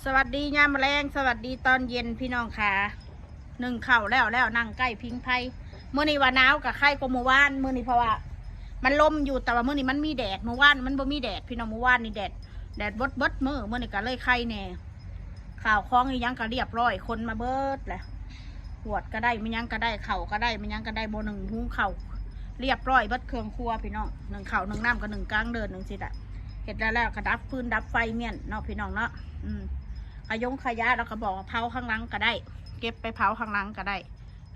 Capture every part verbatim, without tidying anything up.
สวัสดียามแลง สวัสดีตอนเย็นพี่น้องค่ะ นึ่งข้าวแล้วแล้วนั่งใกล้พิงไฟ มื้อนี้ว่าหนาวกะไคกว่ามื้อวาน มื้อนี้เพราะว่ามันลมอยู่ แต่ว่ามื้อนี้มันมีแดด มื้อวานมันบ่มีแดดพี่น้อง มื้อวานนี่แดด แดดเบิดเบิดมื้อ มื้อนี้กะเลยไคแหน่ ข้าวของอีหยังกะเรียบร้อย คนมาเบิดแหละ หวดกะได้ แม่นหยังกะได้ ข้าวกะได้ แม่นหยังกะได้ บ่นึ่งหุงข้าว เรียบร้อยเบิดเครื่องครัวพี่น้อง นึ่งข้าวนึ่งน้ำกะนึ่งกลางเดินนึ่งสิละ เฮ็ดแล้วแล้วกะดับฟืนดับไฟเมี้ยนเนาะพี่น้องเนาะ อืม ขยงขยะแล้วกะบอกว่าเผาข้างหลังกะได้ เก็บไปเผาข้างหลังกะได้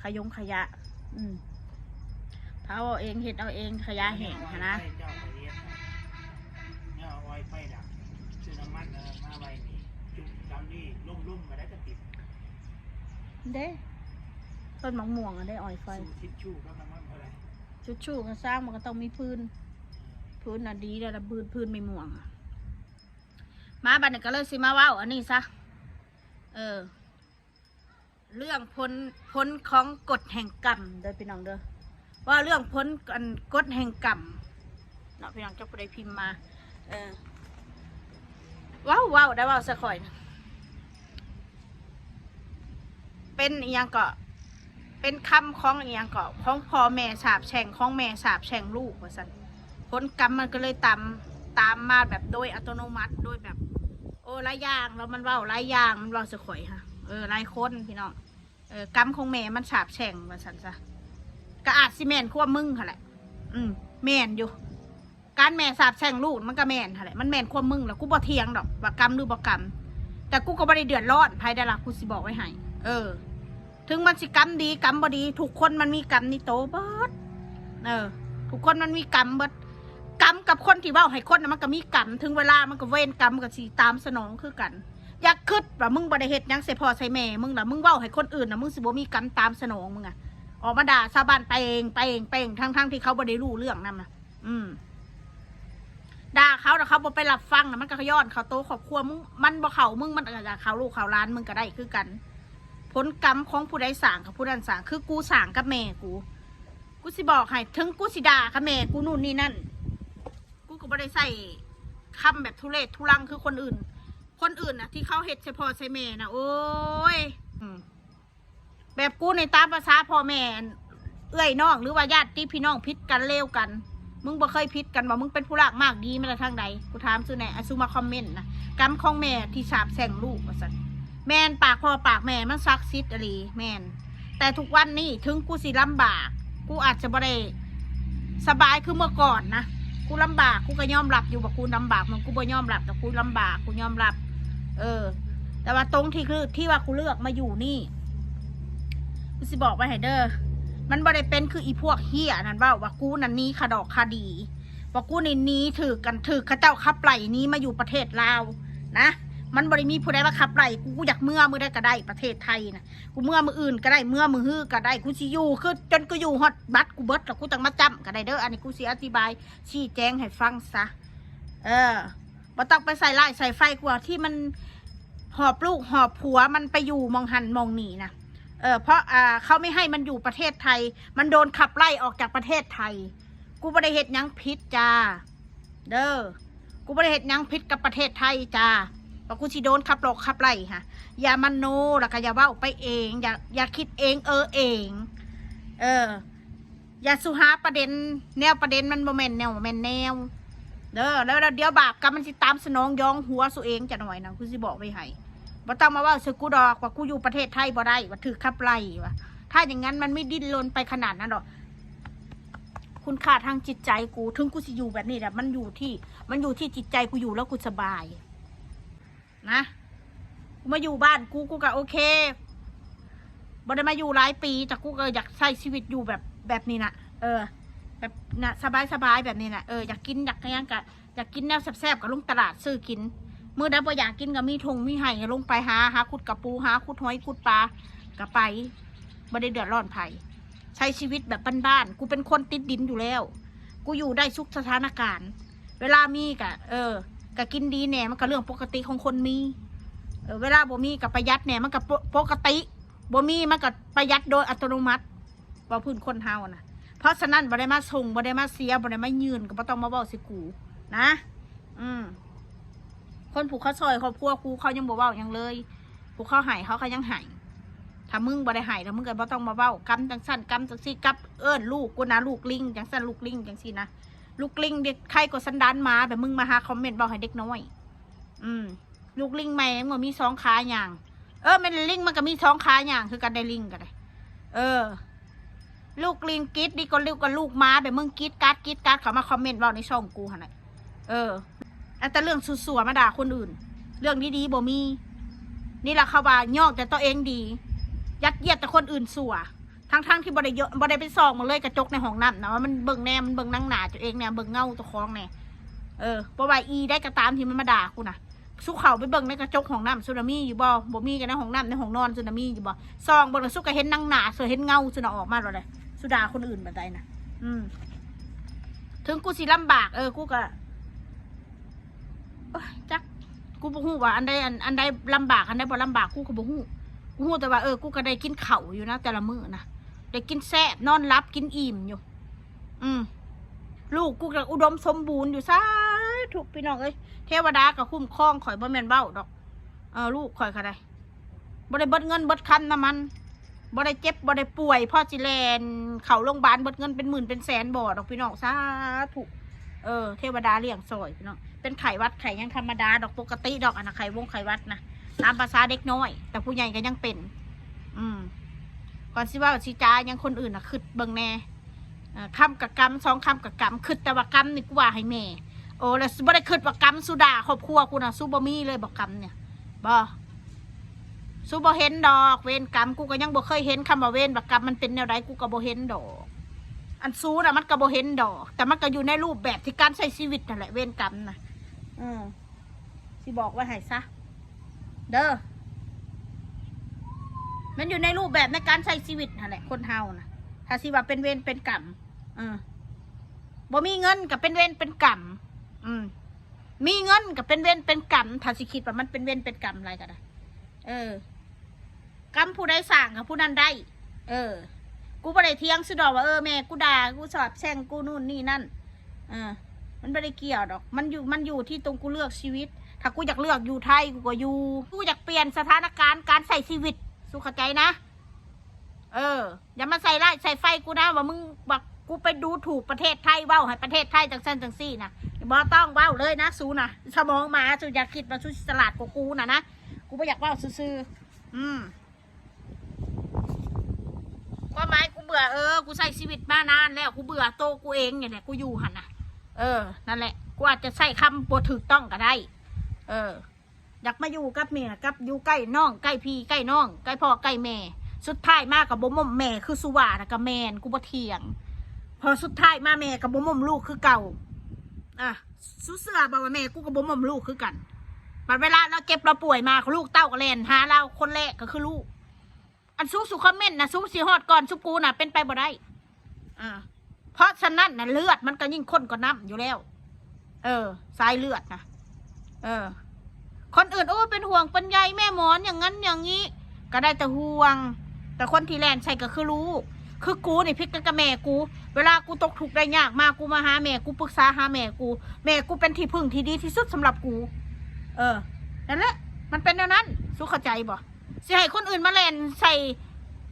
ขยงขยะ อืม เผาเอาเอง เฮ็ดเอาเอง ขยะแห้งหั้นนะ เจ้าไปเฮ็ดนะ เนี่ยเอาออยล์ไฟดับ ซื้อน้ำมันแล้วมาไว้นี่ จุ่มดำนี่ ลุ่มๆ มาได้กะติด เด้ ต้นมะม่วงอะได้ออยล์ไฟ สูบทิชชู่กับน้ำมันเท่าไหร่ ทิชชู่กะสร้างมันกะต้องมีพื้น พื้นน่ะดีแล้วล่ะ พื้น พื้นมะม่วงอะ มาบัดนี้กะเลยสิมาเว้าอันนี้ซะ เออ เรื่องผล ผลของกฎแห่งกรรมเด้อพี่น้องเด้อ ว่าเรื่องผลอันกฎแห่งกรรมเนาะพี่น้อง จักผู้ใดพิมพ์มา เออ เว้า เว้าได้เว้าซะข่อยนะ เป็นอีหยังเกาะ เป็นคำของอีหยังเกาะ ของพ่อแม่สาปแช่ง ของแม่สาปแช่งลูกว่าซั่น ผลกรรมมันกะเลยตาม ตามมาแบบโดยอัตโนมัติ โดยแบบ โอ้ หลายอย่างแล้วมันเว้าหลายอย่าง มันเว้าซะข่อยฮะ เออ หลายคนพี่น้อง เออ กรรมของแม่มันสาปแช่งว่าซั่นซะ กะอาจสิแม่นความมึงหั้นแหละ อืม แม่นอยู่ การแม่สาปแช่งลูกมันกะแม่นหั้นแหละ มันแม่นความมึงแหละ กูบ่เถียงดอกว่ากรรมหรือบ่กรรม แต่กูกะบ่ได้เดือดร้อนไผได้ล่ะ กูสิบอกไว้ให้ เออ ถึงมันสิกรรมดีกรรมบ่ดี ทุกคนมันมีกรรมในโตเบิด เออ ทุกคนมันมีกรรมเบิด กรรมกับคนที่เว้าให้คนน่ะมันกะมีกรรม ถึงเวลามันกะเวรกรรมมันกะสิตามสนองคือกัน อย่าคิดว่ามึงบ่ได้เฮ็ดหยังใส่พ่อใส่แม่มึงล่ะ มึงเว้าให้คนอื่นน่ะ มึงสิบ่มีกรรมตามสนองมึงอะ ออกมาด่าชาวบ้านเปงเปงเปง ทั้งๆ ที่เขาบ่ได้รู้เรื่องนำนะ อืม ด่าเขาน่ะ เขาบ่ไปรับฟังน่ะ มันกะย้อนเข้าโตครอบครัวมึง มันบ่เข้ามึง มันกะเข้าลูกเข้าหลานมึงกะได้คือกัน ผลกรรมของผู้ใดสร้างกับผู้นั้นสร้าง คือกูสร้างกับแม่กู กูสิบอกให้ ถึงกูสิด่ากับแม่กูนู่นนี่นั่น กูกะบ่ได้ใส่คำแบบทุเรศทุรังคือคนอื่น คนอื่นน่ะ ที่เขาเฮ็ดใส่พ่อใส่แม่น่ะ โอ้ย อืม แบบกูนี่ตามภาษาพ่อแม่ เอื้อยน้อง หรือว่าญาติพี่น้องผิดกันเลวกัน มึงบ่เคยผิดกันบ่ มึงเป็นผู้รากมากดีมาแต่ทางใด กูถามซุแหน่ อะ ซุมาคอมเมนต์นะ กรรมของแม่ที่สาปแช่งลูกว่าซั่น แม่นปากพ่อปากแม่มันศักดิ์สิทธิ์อีหลี แม่น แต่ทุกวันนี้ถึงกูสิลำบาก กูอาจจะบ่ได้สบายคือเมื่อก่อนนะ กูลำบาก กูกะยอมรับอยู่ว่ากูลำบาก มันกูบ่ยอมรับ แต่กูลำบาก กูยอมรับ เออ แต่ว่าตรงที่คือ ที่ว่ากูเลือกมาอยู่นี่ กูสิบอกไว้ให้เด้อ มันบ่ได้เป็นคืออีพวกเฮี้ยนั่นเว้าว่ากูนั่นหนีคาดอกคาดี ว่ากูนี่หนีถืกกัน ถืกเขาเจ้าขับไล่หนีมาอยู่ประเทศลาวนะ มันบ่ได้มีผู้ใดมาขับไล่กู กูอยากเมือมื้อใดกะได้ประเทศไทยนะ กูเมือมื้ออื่นกะได้ เมือมื้อฮื้อกะได้ กูสิอยู่คือจนกูอยู่ฮอดบัตรกูเบิดแล้วกูจั่งมาจ้ำกะได้เด้อ อันนี้กูสิอธิบายชี้แจงให้ฟังซะ เออ บ่ต้องไปใส่ร้ายใส่ไฟกูว่าที่มันหอบลูกหอบผัวมันไปอยู่หม่องหั้นหม่องนี่นะ เออ เพราะ อ่า เขาไม่ให้มันอยู่ประเทศไทย มันโดนขับไล่ออกจากประเทศไทย กูบ่ได้เฮ็ดหยังผิดจ้า เด้อ กูบ่ได้เฮ็ดหยังผิดกับประเทศไทยจ้า ว่ากูสิโดนขับลอกขับไล่ฮะ อย่ามโน แล้วกะอย่าเว้าไปเอง อย่า อย่าคิดเองเออเอง เออ อย่าสุหาประเด็น แนวประเด็นมันบ่แม่นแนว บ่แม่นแนว เด้อ แล้ว แล้วเดี๋ยวบาปกรรมมันสิตามสนองย้องหัวสุเองจักหน่อยนะ กูสิบอกไว้ให้ บ่ต้องมาเว้าใส่กูดอกว่ากูอยู่ประเทศไทยบ่ได้ ว่าถืกขับไล่ ว่า ถ้าอย่างนั้นมันไม่ดิ้นรนไปขนาดนั้นดอก คุณค่าทางจิตใจกู ถึงกูสิอยู่แบบนี้แหละ มันอยู่ที่ มันอยู่ที่จิตใจกูอยู่แล้วกูสบาย นะ กูมาอยู่บ้านกู กูกะโอเค บ่ได้มาอยู่หลายปี แต่กูกะอยากใช้ชีวิตอยู่แบบ แบบนี้นะ เออ แบบนะ สบายๆ แบบนี้นะ เออ อยากกินอยากหยังกะ อยากกินแนวแซ่บๆ กะลงตลาดซื้อกิน มื้อใดบ่อยากกินกะมีท่งมีไฮ่ ลงไปหา หาขุดกะปู หาขุดหอยขุดปลากะไป บ่ได้เดือดร้อนไผ ใช้ชีวิตแบบบ้านๆ กูเป็นคนติดดินอยู่แล้ว กูอยู่ได้ทุกสถานการณ์ เวลามีกะ เออ กะกินดีแหน่ มันกะเรื่องปกติของคนมี เออ เวลาบ่มีกะประหยัดแหน่ มันกะปก ปกติ บ่มีมันกะประหยัดโดยอัตโนมัติ เว้าพื้นคนเฮานะ เพราะฉะนั้นบ่ได้มาส่ง บ่ได้มาเสีย บ่ได้มายืน กะบ่ต้องมาเว้าใส่กูนะ อืม คนผู้เขาซอยครอบครัวกูเขายังบ่เว้าหยังเลย ผู้เขาให้เขาก็ยังให้ ถ้ามึงบ่ได้ให้แล้วมึงก็บ่ต้องมาเว้ากำจังซั่นกำจังซี่กับเอิ้นลูกกูนะ ลูกลิงจังซั่น ลูกลิงจังซี่นะ ลูกลิงเด็กใครก็สันดานหมาแบบมึงมาหาคอมเมนต์เว้าให้เด็กน้อย อืม ลูกลิงแม่งมันมีสองขาย่าง เออแม่นลิงมันก็มีสองขาย่างคือกันได้ ลิงก็ได้ เออ ลูกลิงกรีดดีกว่าลูกกับลูกหมาแบบมึงกรีดกราดกรีดกราดเขามาคอมเมนต์เว้าในช่องกูหั่นแหละ เออ เอาแต่เรื่องสั่วๆมาด่าคนอื่น เรื่องดีๆบ่มี นี่แหละเขาว่ายอกแต่ตัวเองดี ยัดเยียดแต่คนอื่นสั่ว ทั้งๆที่บ่ได้เยอะบ่ได้ไปส่องมันเลยกระจกในห้องน้ำนะว่ามันเบิ่งแน่มันเบิ่งหนังหน้าตัวเองแน่เบิ่งเงาเจ้าของแน่ เออ เพราะว่าอีได้ก็ตามที่มันมาด่ากูนะ สู้เขาไปเบิ่งในกระจกห้องน้ำสุนามีอยู่บ่ บ่มีกันในห้องน้ำในห้องนอนสุนามีอยู่บ่ ส่องเบิ่งแล้วสู้ก็เห็นหนังหน้าเสือเห็นเงาสุนะออกมาแล้วเลย สุด่าคนอื่นแบบใดนะ อืม ถึงกูสิลำบาก เออ กูก็ โอ๊ย จัก กูบ่ฮู้ว่าอันใดอัน อันใดลำบาก อันใดบ่ลำบาก กูก็บ่ฮู้ กูฮู้แต่ว่า เออ กูก็ได้กินข้าวอยู่นะ แต่ละมื้อนะ ได้กินแซ่บ นอนหลับ กินอิ่มอยู่ อืม ลูกกูก็อุดมสมบูรณ์อยู่ สาธุ พี่น้องเอ้ย เทวดาก็คุ้มครองข่อย บ่แม่นเว้าดอก เออ ลูกข่อยก็ได้ บ่ได้เบิดเงินเบิดคำนำมัน บ่ได้เจ็บ บ่ได้ป่วย พอสิแล่นเข้าโรงพยาบาลเบิดเงินเป็นหมื่นเป็นแสนบ่ดอกพี่น้อง สาธุ เออ เทวดาเลี้ยงซอยพี่น้อง เป็นไข้หวัดไข้หยังธรรมดาดอก ปกติดอก อันน่ะไข้วงไข้หวัดนะ ตามภาษาเด็กน้อย แต่ผู้ใหญ่ก็ยังเป็น อืม ก่อนสิเว้าสิจาหยังคนอื่นน่ะ คิดเบิ่งแน่ เอ่อ คำกับกำ สองคำกับกำ คิดแต่ว่ากำนี่กูว่าให้แม่ โอ้ แล้วบ่ได้คิดว่ากำสุด่าครอบครัวกูน่ะ สุบ่มีเลยบ่กำเนี่ย บ่ สุบ่เห็นดอก เวรกรรม กูก็ยังบ่เคยเห็นคำว่าเวรกับกรรมมันเป็นแนวใด กูก็บ่เห็นดอก อันสุน่ะมันก็บ่เห็นดอก แต่มันก็อยู่ในรูปแบบที่การใช้ชีวิตนั่นแหละ เวรกรรมน่ะ อืม สิบอกไว้ให้ซะ เด้อ มันอยู่ในรูปแบบในการใช้ชีวิตนั่นแหละ คนเฮาน่ะ ถ้าสิว่าเป็นเวรเป็นกรรม เออ บ่มีเงินก็เป็นเวรเป็นกรรม อืม มีเงินก็เป็นเวรเป็นกรรม ถ้าสิคิดว่ามันเป็นเวรเป็นกรรมอะไรก็ได้ เออ กรรมผู้ใดสร้างกับผู้นั้นได้ เออ กูบ่ได้เถียงสุดอกว่า เออ แม่กูด่า กูสาปแช่ง กูนู่นนี่นั่น เออ มันบ่ได้เกี่ยวดอก มันอยู่ มันอยู่ที่ตรงกูเลือกชีวิต ถ้ากูอยากเลือกอยู่ไทย กูก็อยู่ กูอยากเปลี่ยนสถานการณ์การใช้ชีวิต สุเข้าใจนะ เออ อย่ามาใส่ร้ายใส่ไฟกูนะ ว่ามึง ว่ากูไปดูถูกประเทศไทย เว้าให้ประเทศไทยจังซั่นจังซี่นะ บ่ต้องเว้าเลยนะ สูนะ สมองหมา สูอย่าคิดว่าสูฉลาดกว่ากูนะนะ กูบ่อยากเว้าซื่อๆ อืม ความหมายกูเบื่อ เออ กูใช้ชีวิตมานานแล้ว กูเบื่อโตกูเองเนี่ยแหละ กูอยู่หั่นน่ะ เออ นั่นแหละ กูอาจจะใช้คำบ่ถูกต้องก็ได้ เออ อยากมาอยู่กับเมีย กับอยู่ใกล้น้อง ใกล้พี่ ใกล้น้อง ใกล้พ่อ ใกล้แม่ สุดท้ายมาก็บ่ม่อมแม่ คือสุว่าน่ะก็แม่น กูบ่เถียง พอสุดท้ายมาแม่ก็บ่ม่อมลูกคือเก่า อ่ะ สุเชื่อบ่ว่าแม่กูก็บ่ม่อมลูกคือกัน บัดเวลาเราเจ็บเราป่วยมา ลูกเต้าก็แล่นหาเรา คนแรกก็คือลูก อันสูสูคอมเมนต์นะ สูสิฮอดก่อนสูกูนะ เป็นไปบ่ได้ อ่า เพราะฉะนั้นนะ เลือดมันก็ยิ่งข้นกว่าน้ำอยู่แล้ว เออ สายเลือดนะ เออ คนอื่น โอ้ เป็นห่วงเป็นใยแม่หมอนอย่างนั้นอย่างนี้ ก็ได้แต่ห่วง แต่คนที่แล่นใส่ก็คือลูก คือกูนี่ผิดกันกับแม่กู เวลากูตกทุกข์ได้ยากมา กูมาหาแม่ กูปรึกษาหาแม่กู แม่กูเป็นที่พึ่งที่ดีที่สุดสำหรับกู เออ นั่นแหละ มันเป็นแนวนั้น สูเข้าใจบ่ สิให้คนอื่นมาแล่นใส่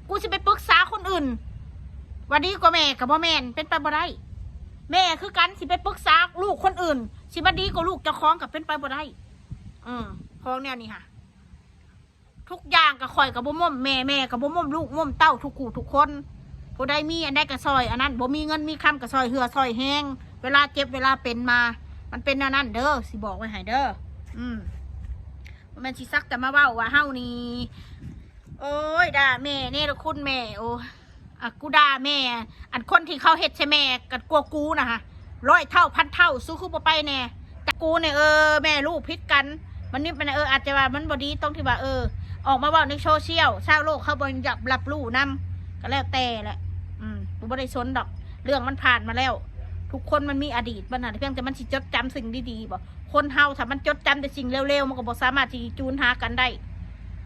กูสิไปปรึกษาคนอื่น ว่าดีกว่าแม่ก็บ่แม่น เป็นไปบ่ได้ แม่คือกัน สิไปปรึกษาลูกคนอื่น สิมาดีกว่าลูกเจ้าของก็เป็นไปบ่ได้ อืม ของแนวนี้ค่ะ ทุกอย่างก็ข่อยก็บ่ม่อมแม่ แม่ก็บ่ม่อมลูกม่อมเต้าทุกคู่ทุกคน ผู้ใดมีอันใดก็ซอยอันนั้น บ่มีเงินมีคำก็ซอยเหือซอยแฮง เวลาเจ็บเวลาเป็นมา มันเป็นแนวนั้นเด้อ สิบอกไว้ให้เด้อ อืม บ่แม่นสิสักแต่มาเว้าว่าเฮานี่ โอ้ย ด่าแม่เนรคุณแม่ โอ้ อ่ะ กูด่าแม่ อันคนที่เขาเฮ็ดใส่แม่ก็กลัวกูนะฮะ ร้อยเท่าพันเท่า สู้คือบ่ไปแน่ แต่กูเนี่ย เออ แม่ลูกผิดกัน มันนี่เป็น เออ อาจจะว่ามันบ่ดีตรงที่ว่า เออ ออกมาเว้าในโซเชียล ชาวโลกเขาบ่อยากรับรู้นำ ก็แล้วแต่แหละ อืม กูบ่ได้สนดอก เรื่องมันผ่านมาแล้ว ทุกคนมันมีอดีตมันน่ะ เพียงแต่มันสิจดจำสิ่งดีๆบ่ คนเฮาถ้ามันจดจำแต่สิ่งเลวๆ มันก็บ่สามารถสิจูนหากันได้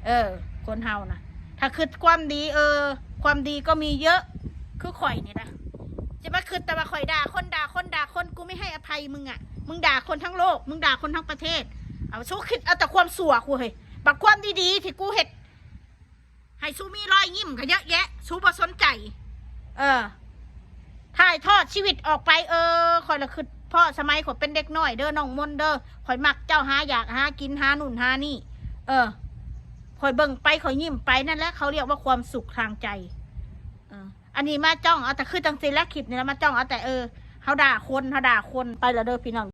เออ คนเฮานะ ถ้าคิดความดี เออ ความดีก็มีเยอะ คือข่อยนี่นะ จะมาคิดแต่ว่าข่อยด่าคน ด่าคน ด่าคน กูไม่ให้อภัยมึงอะ มึงด่าคนทั้งโลก มึงด่าคนทั้งประเทศ เอา สูคิดเอาแต่ความชั่วกูเฮ้ย บักความดีๆที่กูเฮ็ด ให้สูมีรอยยิ้มก็เยอะแยะ สูบ่สนใจ เออ ถ่ายทอดชีวิตออกไป เออ ข่อยละคิด เพราะสมัยข่อยเป็นเด็กน้อยเด้อ น้องมนเด้อ ข่อยมักเจ้า หาอยากหากิน หานู่นหานี่ เออ ข่อยเบิ่งไป ข่อยยิ้มไป นั่นแหละเขาเรียกว่าความสุขทางใจ เออ อันนี้มาจ้องเอาแต่ คือจังซี่แหละ คลิปนี้แล้วมาจ้องเอาแต่ เออ เฮาด่าคน เฮาด่าคน ไปแล้วเด้อพี่น้อง